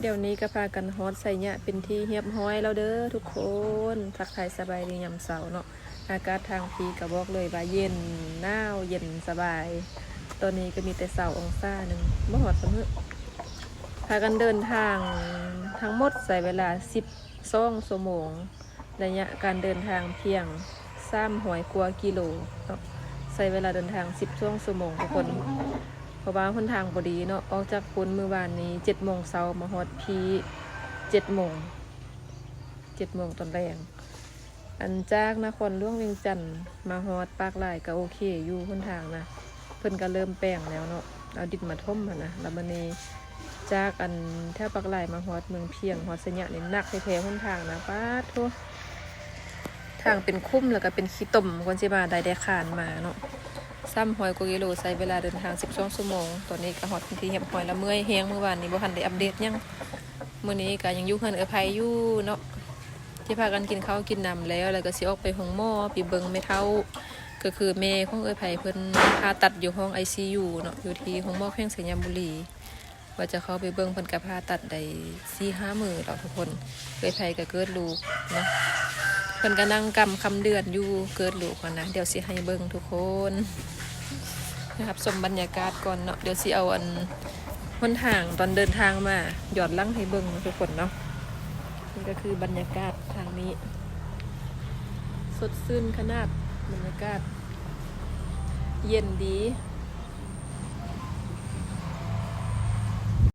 ດຽວນີ້ກໍພາກັນຮອດໄຊຍະເປັນທີ່ຮຽບຮ້ອຍແລ້ວເດີທຸກຄົນ. ທັກທາຍສະບາຍດີຍາມເຊົ້າເນາະ. ອາກາດທາງພີ້ກໍບອກເລີຍວ່າເຢັນໜາວເຢັນສະບາຍ. ຕອນນີ້ກໍມີແຕ່ຊາວອົງສາໜຶ່ງ ບໍ່ຮອດສຳເຮີ. ພາກັນເດີນທາງທັງໝົດໃຊ້ເວລາສິບສອງຊົ່ວໂມງ. ໄລຍະການເດີນທາງພຽງສາມຮ້ອຍກວ່າກິໂລເນາະ. ໃຊ້ເວລາເດີນທາງສິບສອງຊົ່ວໂມງທຸກຄົນ ເພາະວ່າຫົນທາງບໍ່ດີເນາະ. ອອກຈາກພຸ້ນມື້ວານນີ້ເຈັດໂມງເຊົ້າ ມາຮອດພີ້ເຈັດໂມງ ເຈັດໂມງຕອນແລງ. ອັນຈາກນະຄອນຫຼວງວຽງຈັນມາຮອດປາກລາຍກໍໂອເຄຢູ່ຫົນທາງນະ. ເພິ່ນກໍເລີ່ມແປງແລ້ວເນາະ ເອົາດິນມາຖົມຫັ້ນນະ. ແລ້ວບັດນີ້ຈາກອັນແຖວປາກລາຍມາຮອດເມືອງພຽງ ຮອດໄຊຍະນີ້ໜັກແທ້ໆຫົນທາງນະ. ປາດໂທ້ ທາງເປັນຂຸມ ແລ້ວກໍເປັນຂີ້ຕົມ ກ່ອນຊິມາໄດ້ແຕ່ຄານມາເນາະ. ສາມຮ້ອຍກວ່າກິໂລ ໃຊ້ເວລາເດີນທາງສິບສອງຊົ່ວໂມງ. ຕອນນີ້ກໍຮອດເປັນທີ່ຮຽບຮ້ອຍແລ້ວ. ເມື່ອຍແຮງ ມື້ວານນີ້ບໍ່ທັນໄດ້ອັບເດດຫຍັງ. ມື້ນີ້ກໍຍັງຢູ່ເຮືອນເອື້ອຍໄພຢູ່ເນາະ. ທີ່ພາກັນກິນເຂົ້າກິນນ້ຳແລ້ວ ແລ້ວກໍຊິອອກໄປໂຮງໝໍ ໄປເບິ່ງແມ່ເຖົ້າ ກໍຄືແມ່ຂອງເອື້ອຍໄພ ເພິ່ນຜ່າຕັດຢູ່ຫ້ອງໄອຊີຢູເນາະ ຢູ່ທີ່ໂຮງໝໍແຂວງໄຊຍະບູລີ. ວ່າຈະເຂົ້າໄປເບິ່ງ ເພິ່ນກໍຜ່າຕັດໄດ້ສີ່ຫ້າມື້ແລ້ວທຸກຄົນ. ເອື້ອຍໄພກໍເກີດລູກເນາະ. ເພິ່ນກໍນັ່ງກຳຄຳເດືອນຢູ່ ເກີດລູກຫັ້ນນະ. ດຽວຊິໃຫ້ເບິ່ງທຸກຄົນ ໃຫ້ຮັບຊົມບັນຍາກາດກ່ອນເນາະ. ດຽວຊິເອົາອັນຫົນທາງຕອນເດີນທາງມາຍ້ອນຫຼັງໃຫ້ເບິ່ງເນາະທຸກຄົນເນາະ. ນີ້ກໍຄືບັນຍາກາດທາງນີ້ ສົດຊື່ນຂະໜາດ ບັນຍາກາດເຢັນດີ.